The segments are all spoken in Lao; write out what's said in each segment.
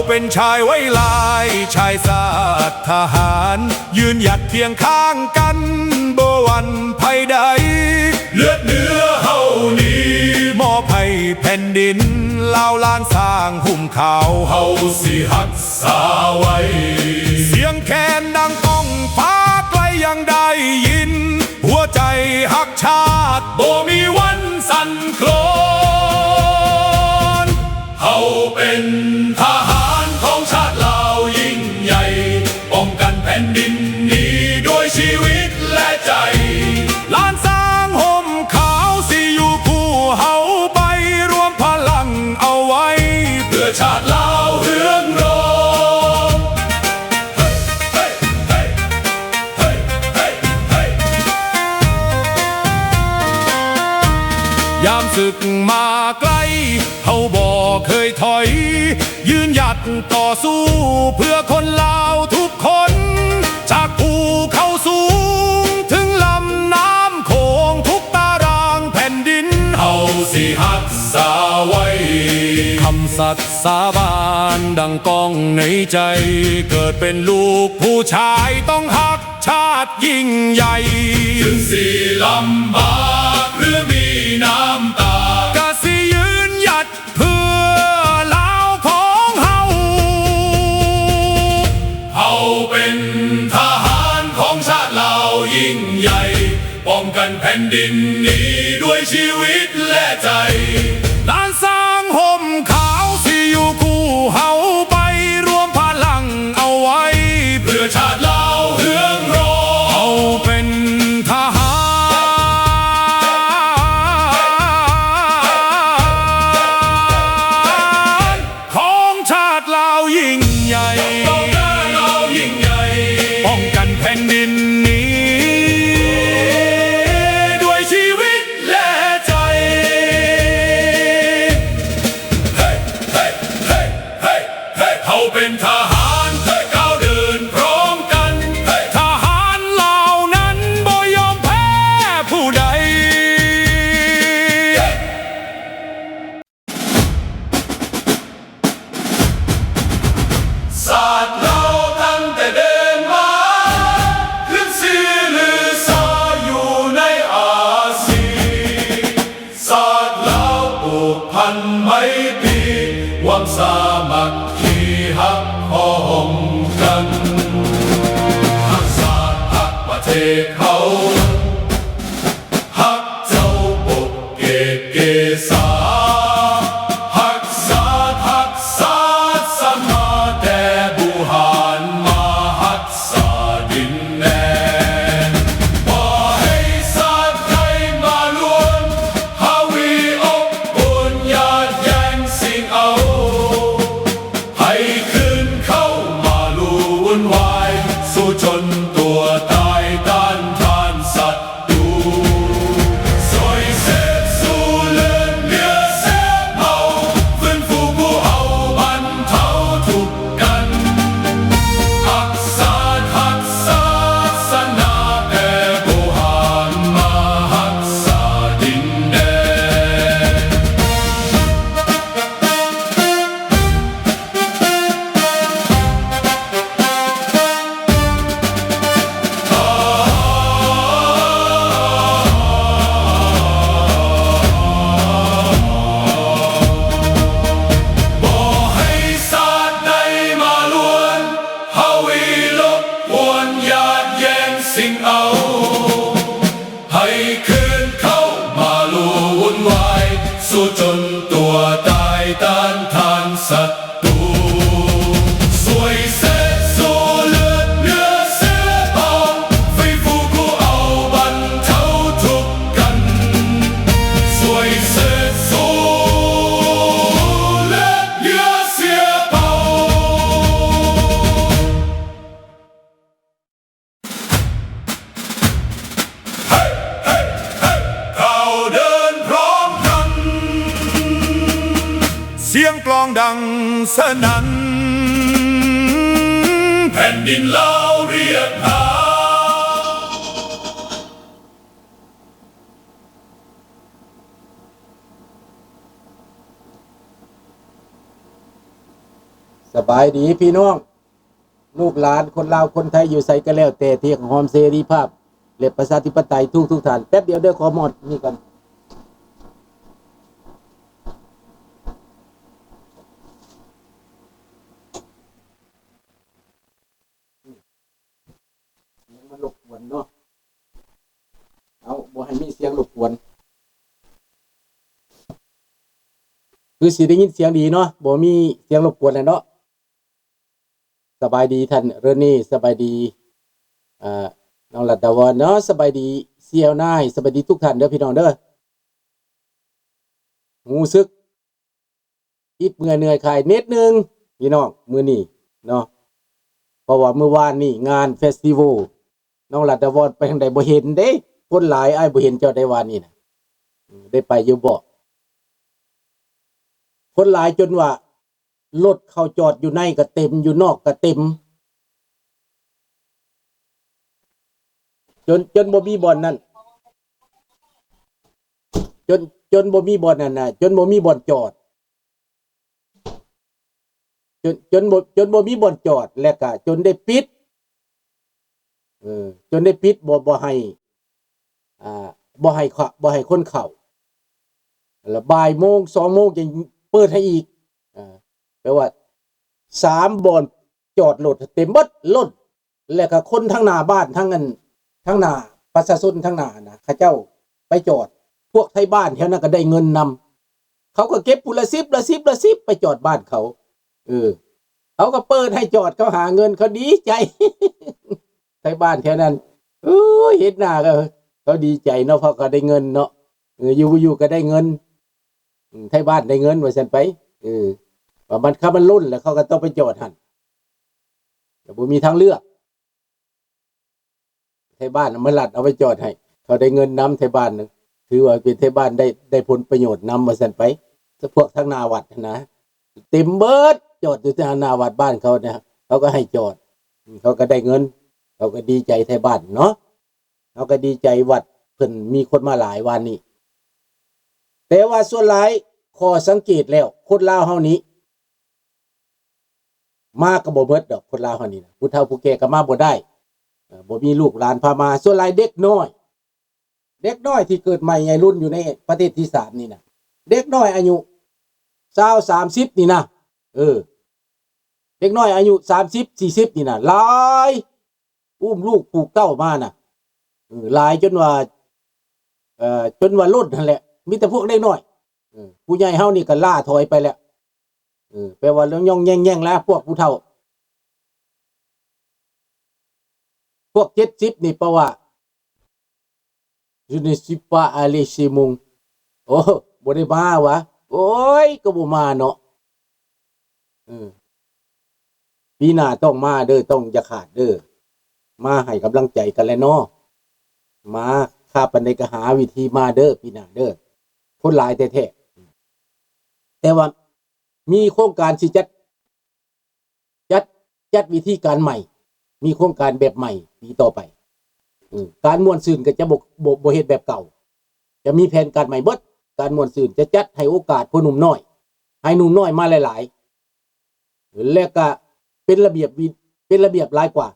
ເປັນຊາຍໄວລາຍ ຊາຍຊາດທະຫານ ຢືນຫຍັດຄຽງຂ້າງກັນ ບໍ່ຫວັ່ນໄພໃດ ເລືອດເນື້ອເຮົານີ້ ມອບໃຫ້ແຜ່ນດິນລາວ ລ້ານຊ້າງຫຸ້ມຂາວ ເຮົາຊິຮັກສາໄວ້ ສຽງແຄນດັງກ້ອງຟ້າໄກຍັງໄດ້ຍິນ ຫົວໃຈຮັກຊາດບໍ່ມີວັນສັ່ນໂຄລນ ເຮົາເປັນທະຫານຂອງຊາດລາວຍິ່ງໃຫຍ່ ປ້ອງກັນແຜ່ນດິນນີ້ດ້ວຍຊີວິດແລະໃຈ ລ້ານຊ້າງຫົ້ມຂາວຊິຢູ່ຄູ່ເຮົາໄປ ລວມພະລັງເອົາໄວ້ ເພື່ອຊາດລາວເຮືອງໂຮມ. ຍາມສຶກມາໄກ ເຮົາບໍ່ເຄີຍຖອຍ ຢືນຫຍັດຕໍ່ສູ້ເພື່ອຄົນລາວທຸກຄົນ ຈາກພູເຂົາສູງເຖິງລຳນ້ຳໂຂງ ທຸກຕາລາງແຜ່ນດິນ ເຮົາຊິຮັກສາໄວ້ ຄຳສັດ ສາບານດັ່ງກ້ອງໃນໃຈ ເກີດເປັນລູກຜູ້ຊາຍຕ້ອງຮັກຊາດຍິ່ງໃຫຍ່ ເຖິງຊິລຳບາກຫຼືມີນ້ຳຕາ ກະຊິຢືນຫຍັດເພື່ອລາວຂອງເຮົາ ເຮົາເປັນທະຫານຂອງຊາດລາວຍິ່ງໃຫຍ່ ປ້ອງກັນແຜ່ນດິນນີ້ດ້ວຍຊີວິດແລະໃຈ ລ້ານຊ້າງຫົ້ມຂາວຊິຢູ່ຄູ່ເຮົາໄປ ລວມພະລັງເອົາໄວ້ ເພື່ອຊາດລາວເຮືອງໂຮມ ເຮົາເປັນທະຫານ ຂອງຊາດລາວຍິ່ງໃຫຍ່ ປ້ອງກັນແຜ່ນດິນນີ້ດ້ວຍຊີວິດແລະໃຈ ເຮົາເປັນທະຫານ ກ້າວເດີນພ້ອມກັນ ທະຫານລາວນັ້ນບໍ່ຍອມແພ້ຜູ້ໃດ. ຊາດລາວຕັ້ງແຕ່ເດີມມາ ຂຶ້ນຊື່ລືຊາຢູ່ໃນອາຊີ ຊາດລາວຜູກພັນໄມຕີ ຫວັງສາມັກຄີຮັກພ້ອມກັນ ຮັກຊາດຮັກປະເທດເຮົາ ຮັກເຈົ້າປົກເກກເກສາ ຮັກຊາດຮັກສາສະມາ ແຕ່ບູຮານມາຮັກສາດິນແດນ ບໍ່ໃຫ້ຊາດໃດມາລວນ ຫາວີອົບອຸ່ນ ຢາດແຍ່ງຊິງເອົາ ໃຫ້ຄືນເຂົ້າມາລຸວຸ່ນວາຍ ສູ້ຈົນຕົວຕາຍຕ້ານທານສັດຕູ ຊ່ວຍເສດຊູເລືອດເຫຼືອເສດເບົາ ຟື້ນຟູຜູ້ເຮົາບັນເທົາທຸກກັນ ຮັກຊາດຮັກສາສະໜາ ແຕ່ບໍ່ຫານມາຮັກສາດິນແດນ. ບໍ່ໃຫ້ຊາດໃດມາລວນ ຫາວີລົບກວນ ຢາດແຍ່ງຊິງເອົາ ໃຫ້ຄືນເຂົ້າມາລຸວຸ່ນວາຍ ສູ້ຈົນຕົວຕາຍຕ້ານທານສັດຕູ ຊ່ວຍເສດຊູເລືອດເຫຼືອເສດເບົາ ຟື້ນຟູຜູ້ເອົາບັນເທົາທຸກກັນ ຊ່ວຍເສດຊູເລືອດເຫຼືອເສດເບົາ. ເຮົາເດີນພ້ອມກັນ ສຽງກລອງດັງສະໜັ່ນ ແຜ່ນດິນລາວຮຽກຫາ. ສະບາຍດີພີ່ນ້ອງ ລູກຫຼານຄົນລາວຄົນໄທຢູ່ໃສກໍແລ້ວແຕ່ ທີ່ຮັກຫອມເສລີພາບ ແລະ ປະຊາທິປະໄຕທຸກໆທ່ານ. ແປັບດຽວເດີ ຂໍມອດນີ້ກ່ອນ. ສຽງມັນລົບກວນເນາະ ເອົາ ບໍ່ໃຫ້ມີສຽງລົບກວນ ຄືຊິໄດ້ຍິນສຽງດີເນາະ ບໍ່ມີສຽງລົບກວນແລ້ວເນາະ. ສະບາຍດີທ່ານເຣນີ ສະບາຍດີ ເອີ ນ້ອງລັດດາວອນເນາະ ສະບາຍດີສ່ຽວນາຍ ສະບາຍດີທຸກທ່ານເດີພີ່ນ້ອງເດີ. ຮູ້ສຶກ ອິດເມື່ອຍເໜື່ອຍຄາຍນິດໜຶ່ງພີ່ນ້ອງ ມື້ນີ້ເນາະ ເພາະວ່າມື້ວານນີ້ງານເຟສຕິວອລ ນ້ອງລັດດາວອນໄປທາງໃດບໍ່ເຫັນເດ້ ຄົນຫຼາຍ ອ້າຍບໍ່ເຫັນເຈົ້າໄດ້ວານນີ້ນະ ໄດ້ໄປຢູ່ບໍ່? ຄົນຫຼາຍຈົນວ່າລົດເຂົາຈອດຢູ່ໃນກໍເຕັມ ຢູ່ນອກກໍເຕັມ ຈົນ ຈົນບໍ່ມີບ່ອນນັ້ນ ຈົນ ຈົນບໍ່ມີບ່ອນນັ້ນນະ ຈົນບໍ່ມີບ່ອນຈອດ ຈົນ ຈົນບໍ່ ຈົນບໍ່ມີບ່ອນຈອດ ແລ້ວກະຈົນໄດ້ປິດ ເອີ ຈົນໄດ້ປິດ ບໍ່ ບໍ່ໃຫ້ ອ່າ ບໍ່ໃຫ້ເຂົ້າ ບໍ່ໃຫ້ຄົນເຂົ້າ ແລ້ວບ່າຍໂມງ ສອງໂມງ ຈັ່ງເປີດໃຫ້ອີກ ອ່າ ແປວ່າສາມບ່ອນຈອດລົດເຕັມເບິດ ລົ້ນ ແລ້ວກໍຄົນທາງໜ້າບ້ານ ທາງອັນ ທາງໜ້າ ປະຊາຊົນທາງໜ້ານະ ເຂົາເຈົ້າໄປຈອດ ພວກໄທບ້ານແຖວນັ້ນກໍໄດ້ເງິນນຳ ເຂົາກໍເກັບຜູ້ລະສິບ ລະສິບ ລະສິບ ໄປຈອດບ້ານເຂົາ ເອີ ເຂົາກໍເປີດໃຫ້ຈອດ ເຂົາຫາເງິນ ເຂົາດີໃຈ ໄທບ້ານແຖວນັ້ນ ໂອ້ຍ ເຫັນໜ້າກໍ ເຂົາດີໃຈເນາະ ເພາະເຂົາໄດ້ເງິນເນາະ ເອີ ຢູ່ບໍ່ຢູ່ກໍໄດ້ເງິນ ອືມ ໄທບ້ານໄດ້ເງິນວ່າຊັ້ນໄປ ເອີ ວ່າມັນ ຄັນມັນລົ້ນແລ້ວ ເຂົາກໍຕ້ອງໄປຈອດຫັ້ນ ກໍບໍ່ມີທາງເລືອກ ໄທບ້ານນະມາລັດເອົາໄປຈອດໃຫ້ ເຂົາໄດ້ເງິນນຳ ໄທບ້ານນະ ຖືວ່າເປັນໄທບ້ານໄດ້ ໄດ້ຜົນປະໂຫຍດນຳວ່າຊັ້ນໄປ ແຕ່ພວກທາງໜ້າວັດຫັ້ນນະ ເຕັມເບິດ ຈອດຢູ່ທາງໜ້າວັດບ້ານເຂົານະ ເຂົາກໍໃຫ້ຈອດ ເຂົາກໍໄດ້ເງິນ ເຂົາກໍດີໃຈ ໄທບ້ານເນາະ ເຮົາກໍດີໃຈ ວັດເພິ່ນມີຄົນມາຫຼາຍວານນີ້ ແຕ່ວ່າສ່ວນຫຼາຍ ຂໍ້ສັງເກດແລ້ວ ຄົນລາວເຮົານີ້ ມາກໍບໍ່ໝົດດອກ ຄົນລາວເຮົານີ້ນະ ຜູ້ເຖົ້າຜູ້ແກ່ກໍມາບໍ່ໄດ້ ເອີ ບໍ່ມີລູກຫຼານພາມາ ສ່ວນຫຼາຍເດັກນ້ອຍ ເດັກນ້ອຍທີ່ເກີດໃໝ່ໃຫຍ່ລຸນຢູ່ໃນປະເທດທີສາມນີ້ນະ ເດັກນ້ອຍອາຍຸຊາວ ສາມສິບນີ້ນະ ເອີ ເດັກນ້ອຍອາຍຸສາມສິບ ສີ່ສິບນີ້ນະ ຫຼາຍ ອຸ້ມລູກຜູກເຕົ້າມານະ ເອີ ຫຼາຍຈົນວ່າ ເອີ ຈົນວ່າລົ້ນຫັ້ນແຫຼະ ມີແຕ່ພວກເດັກນ້ອຍ ເອີ ຜູ້ໃຫຍ່ເຮົານີ້ກໍລ້າຖອຍໄປແລ້ວ ເອີ ແປວ່າລະຍ່ອງແຍ່ງໆ ແລ້ວ ພວກຜູ້ເຖົ້າ ພວກເຈັດສິບນີ້ ເພາະວ່າ Je ne suis pas allé chez mon ໂອ້ ບໍ່ໄດ້ມາຫວາ ໂອ້ຍ ກໍບໍ່ມາເນາະ ເອີ ປີໜ້າຕ້ອງມາເດີ ຕ້ອງຢ່າຂາດເດີ ມາໃຫ້ກຳລັງໃຈກັນແຫຼະເນາະ ມາ ຄ່າປານໃດກໍຫາວິທີມາເດີ ປີໜ້າເດີ ຄົນຫຼາຍແທ້ໆ ແຕ່ວ່າມີໂຄງການຊິຈັດ ຈັດ ຈັດວິທີການໃໝ່ ມີໂຄງການແບບໃໝ່ປີຕໍ່ໄປ ເອີ ການມ່ວນຊື່ນກໍຈະບໍ່ ບໍ່ ບໍ່ເຮັດແບບເກົ່າ ຈະມີແຜນການໃໝ່ເບິດ ການມ່ວນຊື່ນຈະຈັດໃຫ້ໂອກາດພວກໜຸ່ມນ້ອຍ ໃຫ້ໜຸ່ມນ້ອຍມາຫຼາຍໆ ແລະກະເປັນລະບຽບ ເປັນລະບຽບຫຼາຍກວ່າ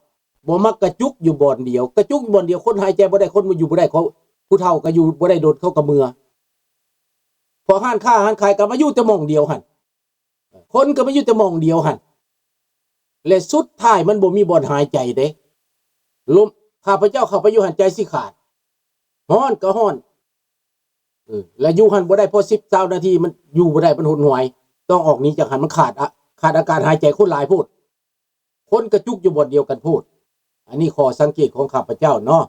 ບໍ່ມັກກະຈຸກຢູ່ບ່ອນດຽວ ກະຈຸກຢູ່ບ່ອນດຽວ ຄົນຫາຍໃຈບໍ່ໄດ້ ຄົນຢູ່ບໍ່ໄດ້ ເຂົາ ຜູ້ເຖົ້າກໍຢູ່ບໍ່ໄດ້ດົນ ເຂົາກໍເມືອ ພວກຮ້ານຄ້າຮ້ານຂາຍກໍມາຢູ່ແຕ່ໝ່ອງດຽວຫັ້ນ ຄົນກໍມາຢູ່ແຕ່ໝ່ອງດຽວຫັ້ນ ແລະສຸດທ້າຍມັນບໍ່ມີບ່ອນຫາຍໃຈເດ້ ລົມ ຂ້າພະເຈົ້າເຂົ້າໄປຢູ່ຫັ້ນໃຈຊິຂາດ ຮ້ອນກໍຮ້ອນ ເອີ ແລະຢູ່ຫັ້ນບໍ່ໄດ້ພໍສິບຊາວນາທີ ມັນຢູ່ບໍ່ໄດ້ ມັນຫົນຫວຍ ຕ້ອງອອກໜີຈາກຫັ້ນ ມັນຂາດອາ ຂາດອາການຫາຍໃຈ ຄົນຫຼາຍໂພດ ຄົນກະຈຸກຢູ່ບ່ອນດຽວກັນໂພດ ອັນນີ້ຂໍ້ສັງເກດຂອງຂ້າພະເຈົ້າເນາະ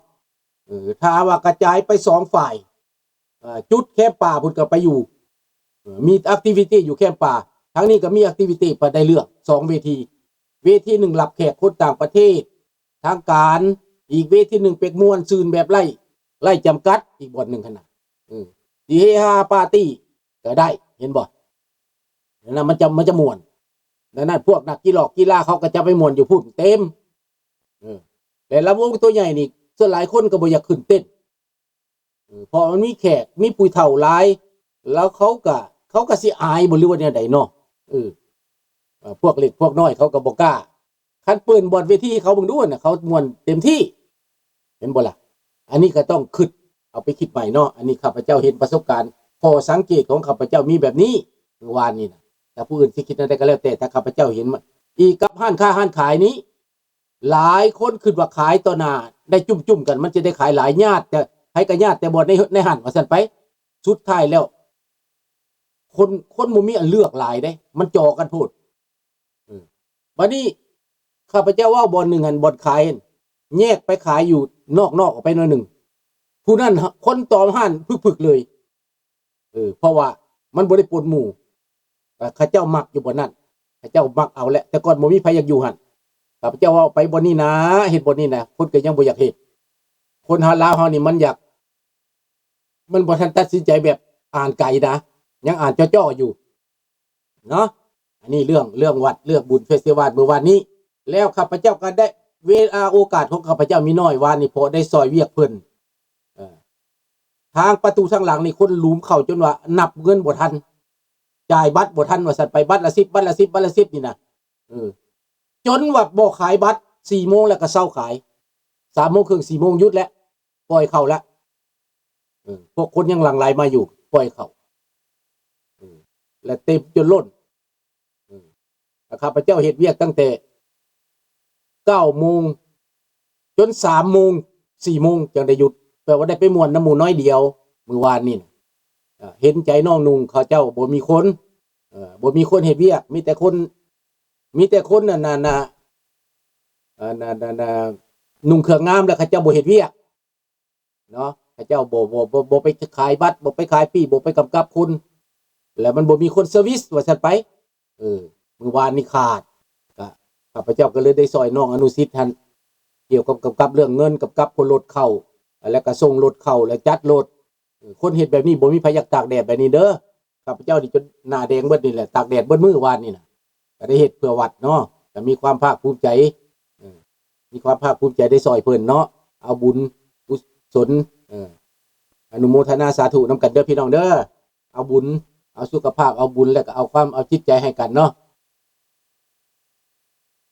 ເອີ ຖ້າວ່າກະຈາຍໄປສອງຝ່າຍ ເອີ ຈຸດແຄມປ່າພຸ້ນກໍໄປຢູ່ ເອີ ມີແອັກທິວິຕີຢູ່ແຄມປ່າ ທາງນີ້ກໍມີແອັກທິວິຕີ ໄປໄດ້ເລື່ອງສອງເວທີ ເວທີໜຶ່ງຮັບແຂກຄົນຕ່າງປະເທດ ທາງການ ອີກເວທີໜຶ່ງເປັກມ່ວນຊື່ນແບບໄຮ້ ໄຮ້ຈຳກັດ ອີກບ່ອນໜຶ່ງຫັ້ນນະ ເອີ ຊິເຮຮາປາຕີກໍໄດ້ ເຫັນບໍ່? ນັ້ນມັນຈະ ມັນຈະມ່ວນ ນັ້ນ ນັ້ນພວກນັກກິລອກກິລາເຂົາກໍຈະໄປມ່ວນຢູ່ພຸ້ນເຕັມ ເອີ ແລະລຳວົງຕົວໃຫຍ່ນີ້ ສ່ວນຫຼາຍຄົນກໍບໍ່ຢາກຂຶ້ນເຕັ້ນ ເອີ ເພາະມັນມີແຂກ ມີຜູ້ເຖົ້າຫຼາຍ ແລ້ວເຂົາກະ ເຂົາກະຊິອາຍບໍ່ ຫຼືວ່າແນວໃດເນາະ ເອີ ເອີ ພວກເລັກພວກນ້ອຍເຂົາກໍບໍ່ກ້າ. ຄັນເປີດບ່ອນເວທີໃຫ້ເຂົາເບິ່ງດູນະ ເຂົາມ່ວນເຕັມທີ່ ເຫັນບໍ່ລະ? ອັນນີ້ກໍຕ້ອງຄິດ ເອົາໄປຄິດໃໝ່ເນາະ. ອັນນີ້ຂ້າພະເຈົ້າເຫັນປະສົບການ ຂໍ້ສັງເກດຂອງຂ້າພະເຈົ້າມີແບບນີ້ ມື້ວານນີ້ນະ. ແຕ່ຜູ້ອື່ນຊິຄິດແນວໃດກໍແລ້ວແຕ່ ແຕ່ຂ້າພະເຈົ້າເຫັນ ອີກກັບຮ້ານຄ້າຮ້ານຂາຍນີ້ ຫຼາຍຄົນຄິດວ່າຂາຍຕໍ່ໜ້າໄດ້ຈຸ້ມໆກັນ ມັນຈະໄດ້ຂາຍຫຼາຍ ຍາດແຕ່ ໃຜກໍຍາດແຕ່ບ່ອນໃນ ໃນຮ້ານວ່າຊັ້ນໄປ. ສຸດທ້າຍແລ້ວ ຄົນ ຄົນບໍ່ມີອັນເລືອກຫຼາຍເດ້ ມັນຈໍ່ກັນໂພດ. ເອີ ບາດນີ້ຂ້າພະເຈົ້າເວົ້າບ່ອນໜຶ່ງຫັ້ນ ບ່ອນຂາຍຫັ້ນ ແຍກໄປຂາຍຢູ່ນອກໆອອກໄປໜ້ອຍໜຶ່ງ ຜູ້ນັ້ນ ຄົນຕອມຮ້ານພຶກໆເລີຍ. ເອີ ເພາະວ່າມັນບໍ່ໄດ້ປົນໝູ່ ເຂົາເຈົ້າມັກຢູ່ບ່ອນນັ້ນ ເຂົາເຈົ້າມັກເອົາແຫຼະ. ແຕ່ກ່ອນບໍ່ມີໃຜຢາກຢູ່ຫັ້ນ ຂ້າພະເຈົ້າເວົ້າໄປບ່ອນນີ້ນາ ເຮັດບ່ອນນີ້ນາ ຄົນກໍຍັງບໍ່ຢາກເຮັດ. ຄົນເຮົາ ລາວເຮົານີ້ມັນຢາກ ມັນບໍ່ທັນຕັດສິນໃຈແບບອ່ານໄກນະ ຍັງອ່ານຈໍ່ໆຢູ່ເນາະ. ອັນນີ້ເລື່ອງ ເລື່ອງວັດ ເລື່ອງບຸນເຟສຕິວັນມື້ວານນີ້ ແລ້ວຂ້າພະເຈົ້າກໍໄດ້ ເວລາໂອກາດຂອງຂ້າພະເຈົ້າມີໜ້ອຍ ວານນີ້ພໍໄດ້ຊ່ອຍວຽກເພິ່ນ. ເອີ ທາງປະຕູທາງຫຼັງນີ້ຄົນຫຼຸມເຂົ້າຈົນວ່ານັບເງິນບໍ່ທັນ ຈ່າຍບັດບໍ່ທັນວ່າຊັ້ນໄປ ບັດລະສິບ ບັດລະສິບ ບັດລະສິບນີ້ນະ. ເອີ ຈົນວ່າບໍ່ຂາຍບັດ ສີ່ໂມງແລ້ວກໍເຊົາຂາຍ ສາມໂມງເຄິ່ງ ສີ່ໂມງຢຸດແລ້ວ ປ່ອຍເຂົ້າແລ້ວ. ເອີ ພວກຄົນຍັງຫຼັ່ງໄຫຼມາຢູ່ ປ່ອຍເຂົ້າ ເອີ ແລະເຕັມຈົນລົ້ນ. ເອີ ແລະຂ້າພະເຈົ້າເຮັດວຽກຕັ້ງແຕ່ເກົ້າໂມງຈົນສາມໂມງ ສີ່ໂມງຈັ່ງໄດ້ຢຸດ ແປວ່າໄດ້ໄປມ່ວນນຳໝູ່ໜ້ອຍດຽວມື້ວານນີ້ນະ. ເອີ ເຫັນໃຈນ້ອງນຸ່ງເຂົາເຈົ້າ ບໍ່ມີຄົນ ເອີ ບໍ່ມີຄົນເຮັດວຽກ ມີແຕ່ຄົນ ມີແຕ່ຄົນອັນນັ້ນນະ ອັນນັ້ນ ອັນນັ້ນ ນຸ່ງເຄື່ອງງາມ ແລ້ວເຂົາເຈົ້າບໍ່ເຮັດວຽກເນາະ ເຂົາເຈົ້າບໍ່ ບໍ່ ບໍ່ ບໍ່ໄປຂາຍບັດ ບໍ່ໄປຂາຍປີ້ ບໍ່ໄປກຳກັບຄົນ ແລ້ວມັນບໍ່ມີຄົນເຊີວິສວ່າຊັ້ນໄປ. ເອີ ມື້ວານນີ້ຂາດ ກະ ຂ້າພະເຈົ້າກໍເລີຍໄດ້ຊ່ອຍນ້ອງອະນຸສິດຫັ້ນ ກ່ຽວກັບ ກັບ ກັບເລື່ອງເງິນ ກັບ ກັບຄົນລົດເຂົ້າ ແລ້ວກໍສົ່ງລົດເຂົ້າ ແລ້ວຈັດລົດ. ເອີ ຄົນເຮັດແບບນີ້ບໍ່ມີໃຜຢາກຕາກແດດແບບນີ້ເດີ. ຂ້າພະເຈົ້ານີ້ຈົນໜ້າແດງເບິດນີ້ແຫຼະ ຕາກແດດເບິດມື້ວານນີ້ນະ ກໍໄດ້ເຮັດເພື່ອວັດເນາະ ກໍມີຄວາມພາກພູມໃຈ ເອີ ມີຄວາມພາກພູມໃຈໄດ້ຊ່ອຍເພິ່ນເນາະ ເອົາບຸນກຸສົນ ເອີ ອະນຸໂມທະນາສາທຸນຳກັນເດີພີ່ນ້ອງເດີ. ເອົາບຸນ ເອົາສຸຂະພາບ ເອົາບຸນ ແລ້ວກໍເອົາຄວາມ ເອົາຈິດໃຈໃຫ້ກັນເນາະ.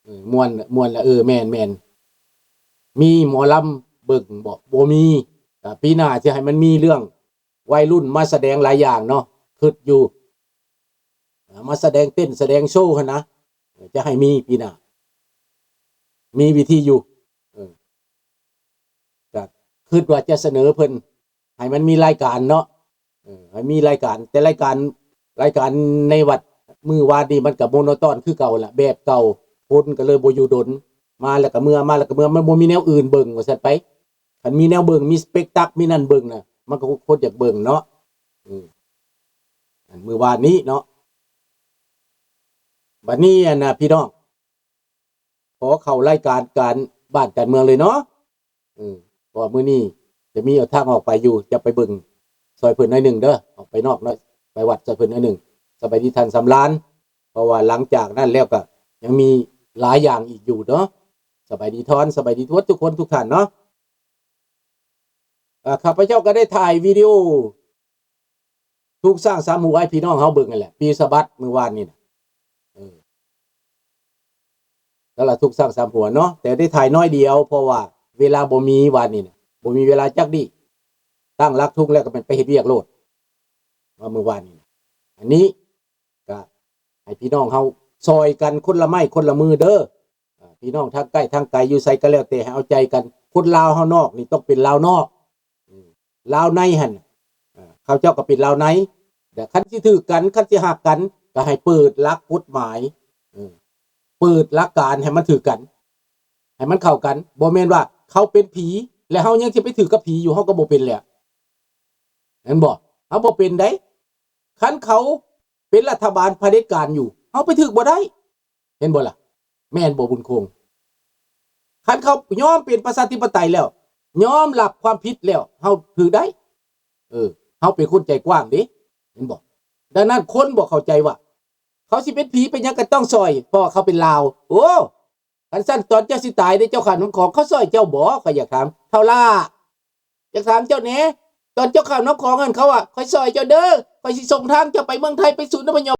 ເອີ ມ່ວນ ມ່ວນລະ ເອີ ແມ່ນໆ. ມີໝໍລຳເບິ່ງບໍ່? ບໍ່ມີ. ກະປີໜ້າຊິໃຫ້ມັນມີເລື່ອງ ໄວລຸ້ນມາສະແດງຫຼາຍຢ່າງເນາະ ຄິດຢູ່ ມາສະແດງເຕັ້ນ ສະແດງໂຊຫັ້ນນະ ຈະໃຫ້ມີປີໜ້າ ມີວິທີຢູ່. ເອີ ກະຄິດວ່າຈະສະເໜີເພິ່ນໃຫ້ມັນມີລາຍການເນາະ ເອີ ໃຫ້ມີລາຍການ ແຕ່ລາຍການ ລາຍການໃນວັດມື້ວານນີ້ມັນກະໂມໂນຕອນຄືເກົ່າລະ ແບບເກົ່າ ຄົນກໍເລີຍບໍ່ຢູ່ດົນ ມາແລ້ວກໍເມືອ ມາແລ້ວກໍເມືອ ມັນບໍ່ມີແນວອື່ນເບິ່ງວ່າຊັ້ນໄປ. ຄັນມີແນວເບິ່ງ ມີສະເປັກຕັກ ມີນັ້ນເບິ່ງນະ ມັນກໍຄົນຢາກເບິ່ງເນາະ. ເອີ ອັນມື້ວານນີ້ເນາະ ບັດນີ້ ອັນນະ ພີ່ນ້ອງ ຂໍເຂົ້າລາຍການການບ້ານການເມືອງເລີຍເນາະ. ເອີ ເພາະວ່າມື້ນີ້ຈະມີທາງອອກໄປຢູ່ ຈະໄປເບິ່ງຊ່ອຍເພິ່ນໜ້ອຍໜຶ່ງເດີ ອອກໄປນອກເນາະ ໄປວັດຊ່ອຍເພິ່ນໜ້ອຍໜຶ່ງ. ສະບາຍດີທ່ານສຳລານ ເພາະວ່າຫຼັງຈາກນັ້ນແລ້ວກໍຍັງມີຫຼາຍຢ່າງອີກຢູ່ເນາະ. ສະບາຍດີທ່ອນ ສະບາຍດີທຸກຄົນ ທຸກທ່ານເນາະ. ເອີ ຂ້າພະເຈົ້າກໍໄດ້ຖ່າຍວິດີໂອທຸກຊ້າງສາມຫົວໃຫ້ພີ່ນ້ອງເຮົາເບິ່ງນັ້ນແຫຼະ ປີສະບັດມື້ວານນີ້ນະ. ເອີ ແລ້ວລະທຸກຊ້າງສາມຫົວເນາະ ແຕ່ໄດ້ຖ່າຍໜ້ອຍດຽວ ເພາະວ່າເວລາບໍ່ມີ ວານນີ້ນະ ບໍ່ມີເວລາຈັກດີ້ ຕັ້ງຫຼັກທຸງແລ້ວກໍແມ່ນໄປເຮັດວຽກໂລດ ວ່າມື້ວານນີ້ນະ. ອັນນີ້ ກະໃຫ້ພີ່ນ້ອງເຮົາຊ່ອຍກັນຄົນລະໄມ້ຄົນລະມືເດີ. ເອີ ພີ່ນ້ອງທາງໃກ້ທາງໄກຢູ່ໃສກໍແລ້ວແຕ່ ໃຫ້ເອົາໃຈກັນ. ຄົນລາວເຮົານອກນີ້ຕ້ອງເປັນລາວນອກ ອືມ ລາວໃນຫັ້ນ ເອີ ເຂົາເຈົ້າກໍເປັນລາວໃນ. ແລະ ຄັນຊິຖືກກັນ ຄັນຊິຮັກກັນ ກໍໃຫ້ເປີດຫຼັກກົດໝາຍ ເອີ ເປີດຫຼັກການໃຫ້ມັນຖືກກັນ ໃຫ້ມັນເຂົ້າກັນ. ບໍ່ແມ່ນວ່າເຂົາເປັນຜີ ແລະ ເຮົາຍັງຊິໄປຖືກກັບຜີຢູ່ ເຮົາກໍບໍ່ເປັນແລ້ວ ແມ່ນບໍ່? ເຮົາບໍ່ເປັນໃດ. ຄັນເຂົາເປັນລັດຖະບານຜະເດັດການຢູ່ ເຮົາໄປຖືກບໍ່ໄດ້ ເຫັນບໍ່ລະ? ແມ່ນບໍ່ບຸນຄົງ? ຄັນເຂົາຍອມເປັນປະຊາທິປະໄຕແລ້ວ ຍອມຮັບຄວາມຜິດແລ້ວ ເຮົາຖືກໄດ້. ເອີ ເຮົາເປັນຄົນໃຈກວ້າງເດ້ ເຫັນບໍ່? ດັ່ງນັ້ນຄົນບໍ່ເຂົ້າໃຈວ່າ ເຂົາຊິເປັນຜີເປັນຫຍັງກໍຕ້ອງຊ່ອຍ ເພາະວ່າເຂົາເປັນລາວ. ໂອ້ ຄັນຊັ້ນຕອນເຈົ້າຊິຕາຍເດ້ ເຈົ້າຂ້າວນ້ຳຂອງ ເຂົາຊ່ອຍເຈົ້າບໍ່? ຂ້ອຍຢາກຖາມ ທ້າວຫຼ້າ ຢາກຖາມເຈົ້າແດ່ ຕອນເຈົ້າຂ້າວນ້ຳຂອງຫັ້ນ ເຂົາວ່າ ຂ້ອຍຊ່ອຍເຈົ້າເດີ ຂ້ອຍຊິສົ່ງທາງເຈົ້າໄປເມືອງໄທ ໄປສູນອະພະຍົບ.